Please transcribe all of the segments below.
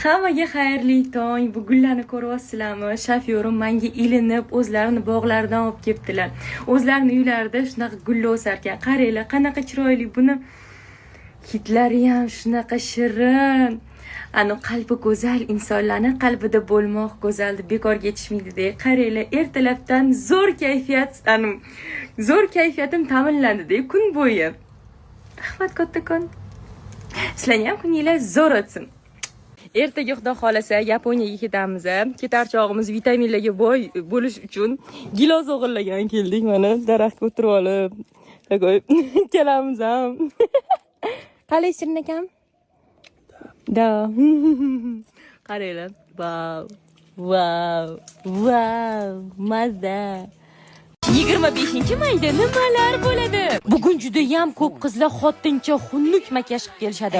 Hammaga xayrli tong. Bu gullarni ko'ryapsizlarmi? Shofyorim menga ilinib, o'zlarini bog'laridan olib kelibdilar. O'zlarini uylarida shunaqa gullar o'sar ekan. Qaranglar, qanaqa chiroyli buni. Hidlari ham shunaqa shirin. Ani qalbi go'zal insonlarni qalbida bo'lmoq go'zal deb bekorga aytishmaydi-da. Qaranglar, ertalabdan zo'r kayfiyat, ani zo'r kayfiyatim ta'minlandi-da kun bo'yi. Rahmat kattakon. Sizlarning ham kuninglar zo'r o'tsin. Ertaga, xudo xohlasa, Yaponiyaga ketamiz. Ketar chog'imiz vitaminlarga boy bo'lish uchun gilos o'g'irlagan keldik mana, daraxtga o'tirib olib. Такой kelamiz ham. Qalay, Shirin akam? Да. Qaranglar. Vau. Vau. Vau. Mazza. 25 mayda nimalar bo'ladi? Bugun judayam ko'p qizlar xotincha xunuk makiyaj qilib kelishadi.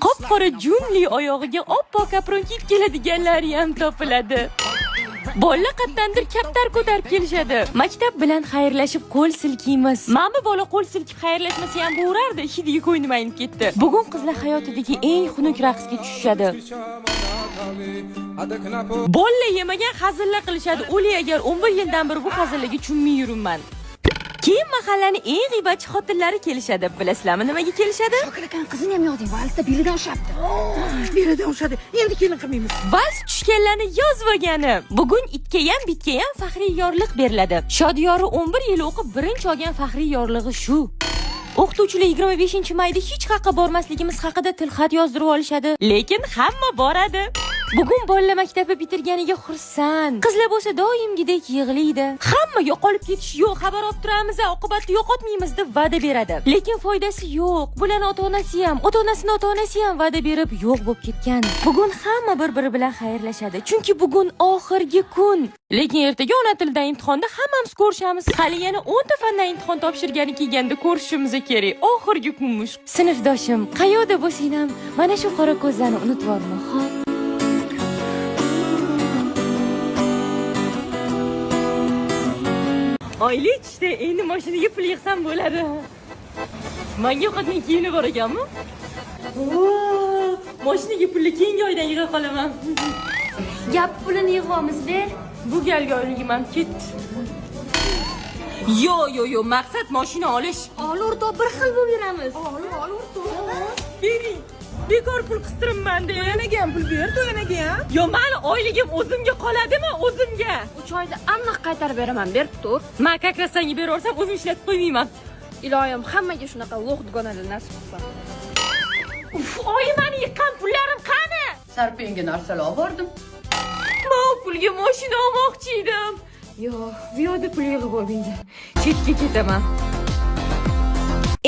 Qop-qora junli oyog'iga oppoq kapron kiyib keladiganlari ham topiladi. Bolalar qayerdandir kaptar ko'tarib kelishadi. Maktab bilan xayrlashib qo'l silkiymiz. Mana bola qo'l silkib xayrlashmasa ham bo'lardi, hidiga ko'nglim aynib ketdi. Bugun qizlar hayotidagi eng xunuk raqsga tushishadi. Bolalar yemagan hazillar qilishadi. O'li agar 11 yildan beri bu hazillarga tushunmay yuribman. Keyin mahallani eng g'iybatchi xotinlari kelishadi. Bilasizlarmi, nimaga kelishadi? Shokir akani qizini ham yozing, valsda belidan ushlabdi. Belidan ushladi. Endi kelin qilmaymiz. Vals tushganlarni yozib olgani. Bugun itga ham, bitga ham faxriy yorliq beriladi. Shodiyori 11 yil o'qib birinchi olgan faxriy yorlig'i shu. O'qituvchilar 25 mayda hech qayerga bormasligimiz haqida tilxat yozdirib olishadi, lekin hamma boradi. Bugun bolalar maktabni bitirganiga xursand. Qizlar bo'lsa doimgidek yig'laydi. Hamma yo'qolib ketish yo'q, xabar olib turamiz, oqibatda yo'qotmaymiz deb va'da beradi. Lekin foydasi yo'q. Bularni ota-onasi ham, ota-onasini ota-onasi ham va'da berib yo'q bo'lib ketgan. Bugun hamma bir-biri bilan xayrlashadi, chunki bugun oxirgi kun. Lekin ertaga ona tilidan imtihonda hammamiz ko'rishamiz. Hali yana 10 ta fandan imtihon topshirgani kelganda ko'rishimiz kerak. Oxirgi kunmish. Sinfdoshim, qayoqda bo'lsang ham mana shu qora ko'zlarni unutib yuborma, xo'p? Oylik tushdi, endi mashinaga pul yig'sam bo'ladi. Menga yoqadigan kiyimlar bor ekanmi? Mashinaga pulni keyingi oydan yig'a qolaman. Gap pulini yig'yapmiz, ber. Bu galgi oyligim ham ketdi. Yo, yo, yo, maqsad mashina olish. Ol, o'rtoq, bir xil bo'lib yuramiz. Bering. Bekor pul qistiribman de. To'yanaga ham pul ber, to'yanaga ham. Yo, mani oyligim o'zimga qoladimi, o'zimga? 3 oyda aniq qaytarib beraman, berib tur. Man как раз senga beraversam, o'zim ishlatib qo'ymayman. Iloyim, hammaga shunaqa лох dugonalar nasib qilsin. Uf, oyi, mani yiqqan pullarim qani? Sarpengga narsalar olib bordim. Man u pulga mashina olmoqchi edim. Yo'q, bu yoqda pul yig'ib olmaydi. Chetga ketaman.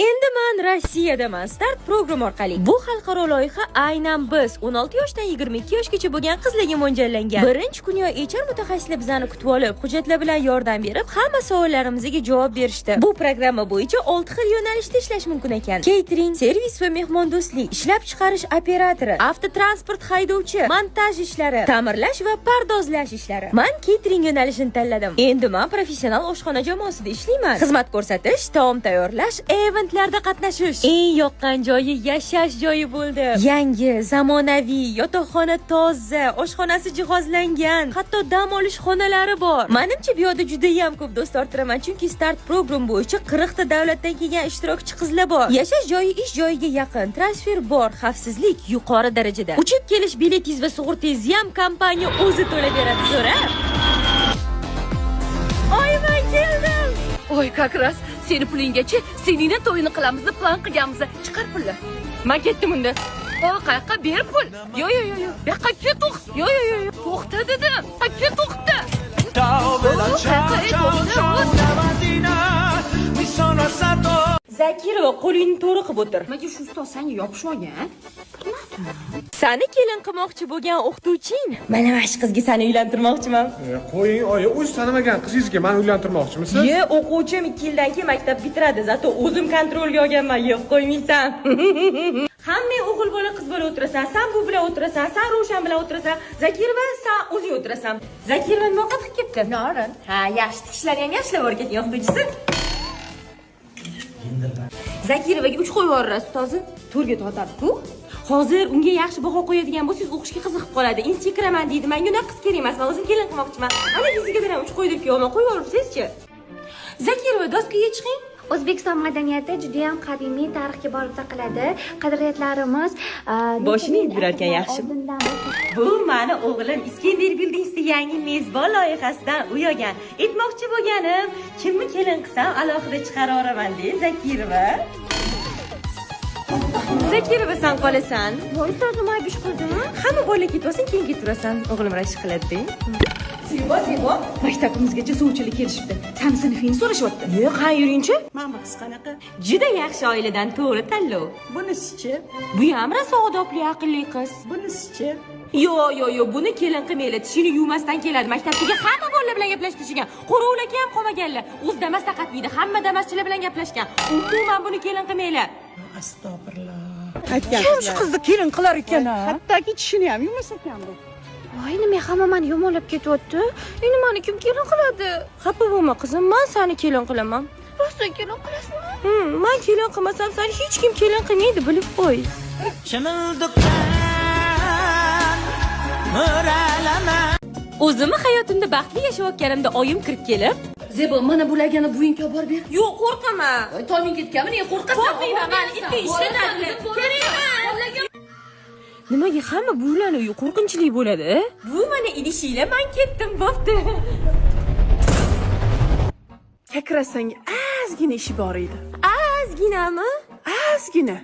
Endi man Rossiyadaman, Start program orqali. Bu xalqaro loyiha aynan biz 16 yoshdan 22 yoshgacha bo'lgan qizlarga mo'ljallangan. Birinchi kuni HR mutaxassislar bizani kutib olib, hujjatlar bilan yordam berib, hamma savollarimizga javob berishdi. Bu programma bo'yicha 6 xil yo'nalishda ishlash mumkin ekan. Catering, servis va mehmondo'stlik, ishlab chiqarish operatori, avtotransport haydovchi, montaj ishlari, ta'mirlash va pardozlash ishlari. Man catering yo'nalishini tanladim. Endi man professional oshxona jamoasida ishlayman. Xizmat ko'rsatish, taom tayyorlash, eventlarda qatnashish. Eng yoqqan joyi yashash joyi bo'ldi. Yangi, zamonaviy, yotoqxona toza, oshxonasi jihozlangan, hatto dam olish xonalari bor. Manimcha, bu yoqda juda ham ko'p do'st orttiraman, chunki Start program bo'yicha 40 ta davlatdan kelgan ishtirokchi qizlar bor. Yashash joyi ish joyiga yaqin, transfer bor, xavfsizlik yuqori darajada. Uchib kelish biletingiz va sug'urtangizni ham kompaniya o'zi to'lab beradi, zo'r-a? Oy, man keldim. Oy, как раз seni pulinggachi seningni to'yini qilamiz deb plan qilganmiz. Chiqar pulni. Man ketdim unda. O, qayoqqa? Ber pul. Yo, yo, yo, yo. Bu yoqqa kel, to'xta. Yo, yo, yo, yo. To'xta dedim. Kel, to'xta. Ciao bella, Oh, ciao, eh, ciao, eh, ciao, eh. una mattina mi sono alzato. Zakirova, qo'lingni to'g'ri qilib o'tir. Nimaga shu ustoz senga yopishib olgan? Sani kelin qilmoqchi bo'lgan o'qituvching. Mana shu qizga seni uylantirmoqchiman. Qo'ying oyi, o'zi tanimagan qizingizga mani uylantirmoqchimisiz? Ye, o'quvchim 2 yildan keyin maktab bitiradi. Зато o'zim kontrolga olganman, yeb qo'ymaysan. Hamma o'g'il bola, qiz bola o'tirasan. San bu bilan o'tirasan, san Ravshan bilan o'tirasan. Zakirova, san o'zing o'tirasan. Zakirova nima ovqat qilib kelibdi? Norin. Ha, yaxshi, tishlari ham yaxshilab o'rgatgan o'qituvchisi. Zakirovaga 3 qo'yib yuborasiz, ustozi. To'rga tortadi-ku. Hozir unga yaxshi baho qo'yadigan bo'lsangiz, o'qishga qiziqib qoladi. Institutga kiraman deydi. Menga unaqa qiz kerak emas. Men o'zim kelin qilmoqchiman. Ana, fizikadan ham 3 qo'ydi kuyovman. Qo'yib yuboribsizchi. Zakirova, doskaga chiqing. O'zbekiston madaniyati judayam qadimiy tarixga borib taqaladi. Qadriyatlarimiz Boshini necha ming yeb yurarkan, asrlar yaxshimi? oldindan Bu mani o'g'lim Iskender Buildingsda yangi mezbon loyihasidan uy olgan. Aytmoqchi bo'lganim, kimni kelin qilsam alohida chiqarib yuboraman de, Zakirova. Zakirova, san qolasan. Voy, ustozim, ayb ish qildimi? Hamma bola ketib, keyin ketaverasan. O'g'lim rashk qiladi. Zebo, Zebo, maktabimizgacha sovchilar kelishibdi. Sani sinfingni so'rashyapti. Yo'q, ha, yuringchi. Mana qiz qanaqa? Juda yaxshi oiladan, to'g'ri tanlov. Bunisichi? Bu ham rosa odobli, aqlli qiz. Bunisichi? Yo'q, yo'q, yo'q, buni kelin qilmanglar. Tishini yuvmasdan keladi. Maktabdagi hamma bolalar bilan gaplashib tashlagan. Qo'rovul aka ham qolmaganlar. O'zi Damas taqatmaydi. Hamma damaschilar bilan gaplashgan. Umuman buni kelin qilmanglar. Astag'firulloh. Aytgan. Kim shu qizni kelin qilar ekan, a? Hattoki tishini ham yuvmas ekan bu. Voy, nima hamma mani yomonlab ketyapti? Endi mani kim kelin qiladi? Xafa bo'lma, qizim, men seni kelin qilaman. Rostdan kelin qilasizmi? Men kelin qilmasam, seni hech kim kelin qilmaydi, bilib qo'y. Chimildiqdan mo'ralama. O'zimni hayotimda baxtli yashayotganimda oyim kirib kelib, Zebo, mana bu lagani buvingga olib borib ber. "Yo'q, qo'rqaman." Voy, toming ketganmi? Nega qo'rqasan? Qo'rqmayman, mani itga ishlatadi. Kerak emas. Nimaga hamma buvilarni uyi qo'rqinchli bo'ladi? Bu mana idishinglar, men ketdim, bo'pti. Kakrasang ozgina ishi bor edi. Ozginami? Ozgina.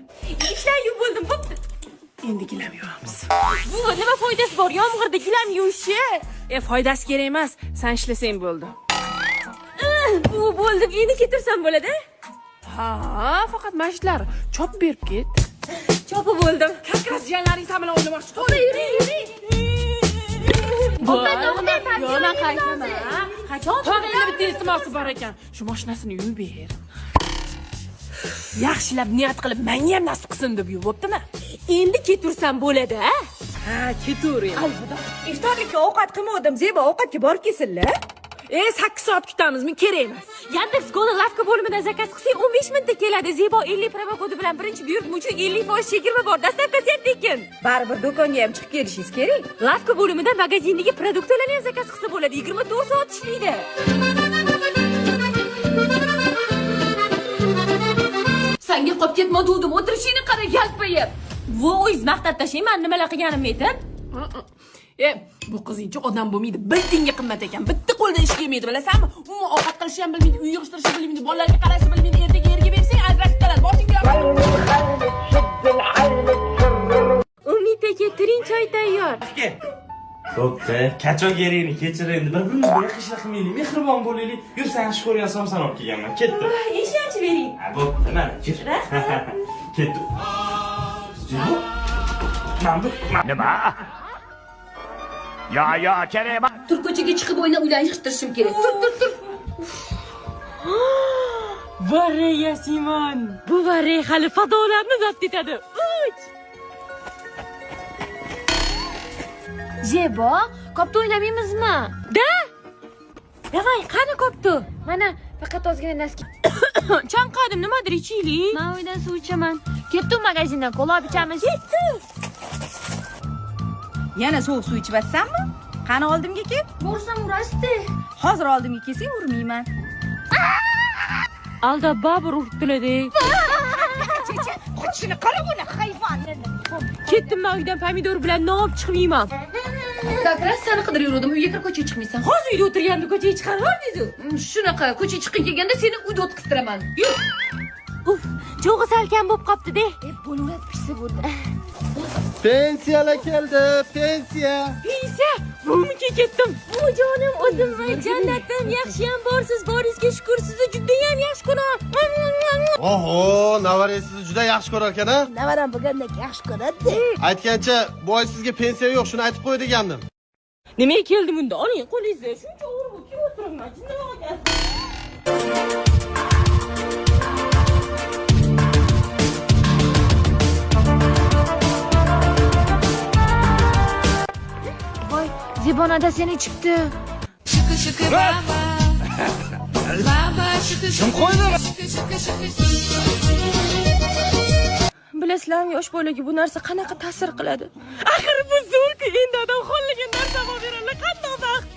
Ishlar yuvib bo'ldim, bo'pti. Endi gilam yuvamiz. Bu nima foydasi bor yomg'irda gilam yuvishi? E, foydasi kerak emas. San ishlasang bo'ldi. Bu bo'ldi, endi ketirsam bo'ladi? Ha, faqat masjidlar chop berib ket. Chopib bo'ldim. Kakras jiyanlaring san bilan o'ynamoqchi. To'g'ri, Yuring, yuring. To'xta, to'xta, Yo'q, man qaytaman. Qachon? Tog'angni bitta iltimosi bor ekan. Shu mashinasini yuvib ber. Yaxshilab niyat qilib, menga ham nasib qilsin deb yuvib bo'ptimi? Endi ketursam bo'ladi, a? Ha, ketaver endi. Iftorlikka ovqat qilmadim, Zebo, ovqatga borib kelsinlar. E, 8 soat kutamizmi? Kerak emas. Yandex Go'ni lavka bo'limidan zakaz qilsang 15 minutda keladi. Zebo 50 promokodi bilan birinchi buyurtma uchun 50% chegirma bor. Доставка si ham tekin. Baribir do'konga ham chiqib kelishingiz kerak. Lavka bo'limida magazindagi produktlarni ham zakaz qilsa bo'ladi. 24 soat ishlaydi. Sanga qolib ketma degandim. O'tirishingni qara, yalpayib. Vo, o'zingiz maqtab tashlang, man nimalar qilganimni aytib. E, bu qizingchi odam bo'lmaydi. Bir tiyinga qimmat ekan. Bitta qo'ldan ish kelmaydi, bilasanmi? Umuman ovqat qilishni ham bilmaydi, uy yig'ishtirishni bilmaydi, bolalarga qarashni bilmaydi. Ertaga erga bersang, ajrashib qoladi. Boshingga Umid aka, turing, choy tayyor. Bo'pti, qachon kerakini kechir endi. Bir-birimizga yaqinlik qilmaylik, mehribon bo'laylik. Yur, sen yaxshi ko'rgan somsani olib kelganman. Ketdim. Eshikni ochib bering. Ha, bo'pti, mana, gir. Ketdim. Zebo? Mana bu Nima? Yo, yo, kerak emas. Tur, ko'chaga chiqib o'yna, uylarni yig'ishtirishim kerak. Tur, tur, tur. Varre Yasimon. Bu varre hali fazolarni zabt etadi. Uch. Zebo, kopta o'ynamaymizmi? Da? Давай, qani koptu? Mana, faqat ozgina naski. Chanqadim, nimadir ichaylik. Men uydan suv ichaman. Ketdim magazindan kola olib ichamiz. Yana sovuq suv ichmassanmi? Qani, oldimga kel. Borsam urasdi. Hozir oldimga kelsang, urmayman. Alda babur uribdilar-de. Qochishini qara buni, hayvon. Ketdim men uydan, pomidor bilan non olib chiqmayman. Как раз seni qidirib yurgandim. Uyga kirib ko'chaga chiqmaysan. Hozir uyda o'tirganda ko'chaga chiqarib yubordingiz-ku. Shunaqa ko'chaga chiqib kelganda seni uyda o'tkaztiraman. Yur. Uf, cho'g'i salkam bo'lib qopti-de. E, bo'laveradi, pishsa bo'ldi. Pensiyalar keldi, pensiya. Pensiya, buvimga ketdim. Bu jonim, o'zimmi, jannatim, yaxshiyam borsiz, boringizga shukur, sizni judayam yaxshi ko'raman. Oho, navarangiz sizni juda yaxshi ko'rar ekan, a? Navaram bo'lgandek yaxshi ko'radi. Aytgancha, bu oy sizga pensiya yo'q, shuni aytib qo'y degandim. Nimaga keldim unda? Oling qo'lingizni. Shuncha o'g'ri bo'lib kelib o'tiribman. Jinni olgan. Voy, Zebon adasini ichibdi. Kim qo'ydi? Bilasizlarmi, yosh bolaga bu narsa qanaqa ta'sir qiladi? Axir bu zo'r-ku, endi odam xohlagan narsani olib beradilar. Qandoq baxt.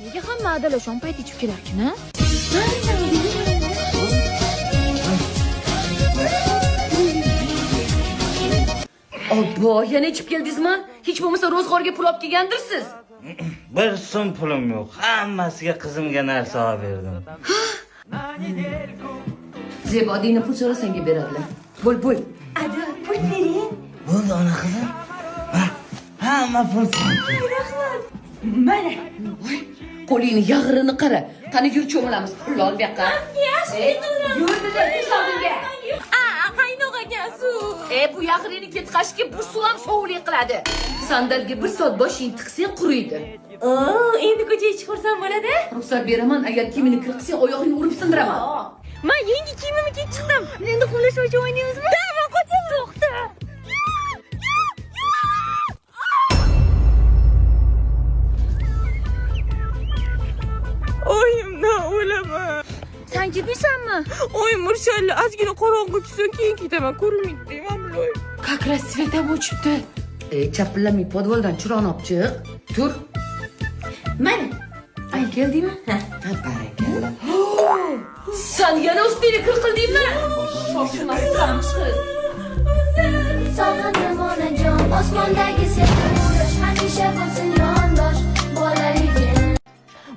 Nega hamma adalar shom payt ichib kelarkin, a? Obbo, yana ichib keldingizmi? Hech bo'lmasa ro'zg'orga pul olib kelgandirsiz. Bir so'm pulim yo'q. Hammasiga qizimga narsa olib berdim. Zebo, dina pul so'rasang beradilar. Bo'l, bo'l. Ada, pul bering. Bo'ldi ona qizim. Hamma pul seniki. Mana. Voy, qo'lingni yag'rini qara. Qani yur cho'milamiz, pulni ol bu yoqqa. Yur dedim, tush oldimga. A, qaynoq ekan suv. E, bu yag'rini ketqashga bu suv ham sovuqlik qiladi. Sandalga bir soat boshing tiqsang quriydi. Endi ko'chaga chiqarsam bo'ladi? Ruxsat beraman, agar kiyimini kir qilsang oyog'ingni urib sindiraman. Men yangi kiyimimni kiyib chiqdim. Endi quvlash o'yini o'ynaymizmi? Da, men qochaman. To'xta. Oyimdan o'laman. San ketmaysanmi? Oy murshalla, ozgina qorong'i tushsin, keyin ketaman. Ko'rinmaydi deyman bular. Как раз свет ham o'chibdi. E, chapillamay podvaldan chiroqni olib chiq. Tur. Mana. Ay, keldingmi? Ha, barakalla. San yana ustingni kir qildingmi? Shoshmasdan chiq. Sog'indim onajon, osmondagi sevgi quyosh hamisha bo'lsin yondosh bolaligim.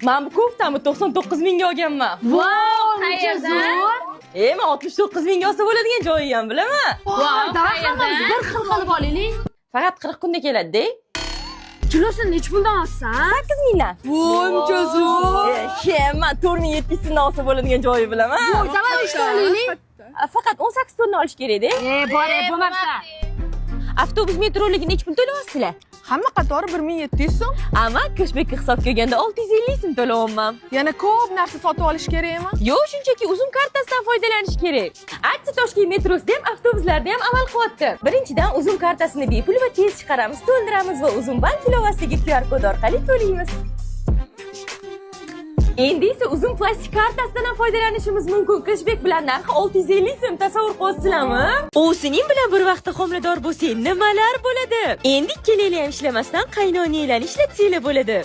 Men bu koftani 99 mingga olganman. Vau, qayerdan? E, men 69 mingga olsa bo'ladigan joyi ham bilaman. Voy, hammamiz bir xil qilib olaylik. Faqat 40 kunda keladi-da. Kilosini necha puldan olsan? 8 mingdan. Buncha zo'r. E, men 4700 so'mdan olsa bo'ladigan joyi bilaman. Voy, давай uchta olaylik. Faqat 18 tonna olish kerak-da. E, bor, bo'lmabsan. Avtobus metroligi necha pul to'layapsizlar? Hamma qatori 1700 so'm. Ama cashbackka hisobga olganda 650 so'm to'layapman. Yana ko'p narsa sotib olish kerakmi? Yo'q, shunchaki Uzum kartasidan foydalanish kerak. Aksi Toshkent metrosida ham, avtobuslarda ham amal qilyapti. Birinchidan Uzum kartasini bepul va tez chiqaramiz, to'ldiramiz va Uzum bank ilovasidagi QR kod orqali to'laymiz. Endi esa Uzum plastik kartasidan ham foydalanishimiz mumkin. Cashback bilan narxi 650 so'm, tasavvur qilasizlarmi? O'zining bilan bir vaqtda homilador bo'lsang nimalar bo'ladi? Endi ikkalanglar ham ishlamasdan qaynonanglarni ishlatsanglar bo'ladi.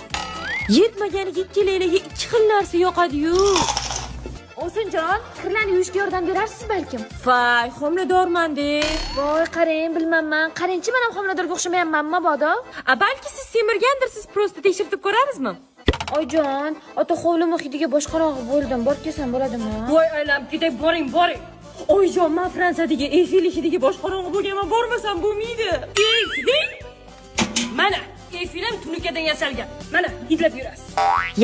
Yetmaganiga ikkalanglarga ikki xil narsa yoqadi-yu. O'sinjon, kirlarni yuvishga yordam berarsiz balkim? Voy, homiladorman-de. Voy, qarang, bilmayman. Qarangchi, men ham homiladorga o'xshamayapmanmi mabodo? A balki siz semirgandirsiz, просто tekshirtib ko'ramizmi? Oyjon, ota hovli muhitiga boshqarog'i bo'ldim. Borib kelsam bo'ladimi? Voy aylanib ketay, boring, boring. Oyjon, men Fransiyadagi Eyfel hidiga boshqarog'i bo'lganman, bormasam bo'lmaydi. Eyfel? Mana, Eyfel ham tunukadan yasalgan. Mana, hidlab yurasiz.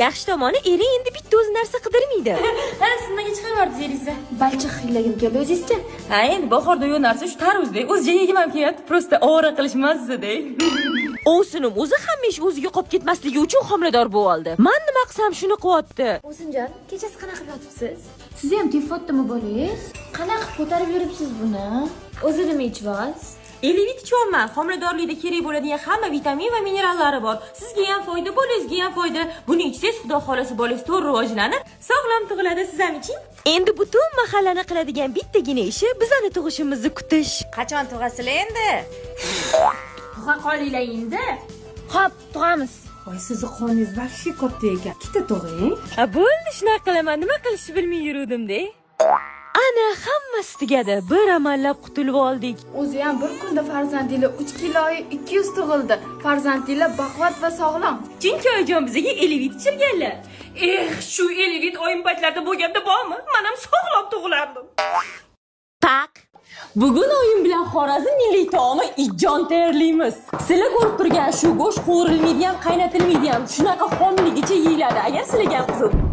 Yaxshi tomoni, ering endi bitta o'zi narsa qidirmaydi. Ha, siz nimaga chiqaryapsiz eringizni? Balchiq hidlagim keldi, o'zingizchi? Ha, endi bahorda yo'q narsa shu tarvuzda. O'ziga yegim ham kelyapti, просто ovora qilish mazzada. Ovsinim o'zi hamisha o'ziga qolib ketmasligi uchun homilador bo'lib oldi. Men nima qilsam shuni qilyapti. O'sinjon, kechasi qanaqa qilib yotibsiz? Sizni ham tepyaptimi bolangiz? Qanaqa qilib ko'tarib yuribsiz buni? O'zi nima ichyapsiz? Elevit ichyapman. Homiladorlikda kerak bo'ladigan hamma vitamin va minerallari bor. Sizga ham foyda, bolangizga ham foyda. Buni ichsangiz, Xudo xolasa bolangiz to'g'ri rivojlanib, sog'lom tug'iladi. Siz ham iching. Endi butun mahallani qiladigan bittagina ishi bizani tug'ishimizni kutish. Qachon tug'asizlar endi? Tug'a qolinglar endi. Xo'p, tug'amiz. Voy, sizni qoningiz вообще katta ekan. Ikkita tug'ing. A bo'ldi, shunaqa qilaman. Nima qilishni bilmay yuruvdim-da. Ana hammasi tugadi. Bir amallab qutulib oldik. O'zi ham bir kunda farzandinglar 3 kilo 200 tug'ildi. Farzandinglar baquvvat va sog'lom. Chunki oyijon bizga Elevit ichirganlar. Eh, shu Elevit oyim paytlarida bo'lganda bormi? Men ham sog'lom tug'ilardim. Taq. Bugun oyim bilan Xorazm milliy taomi ijjon tayyorlaymiz. Sizlar ko'rib turgan shu go'sht qovurilmaydi ham, qaynatilmaydi ham. Shunaqa xomligicha yeyiladi. Agar sizlarga ham qiziq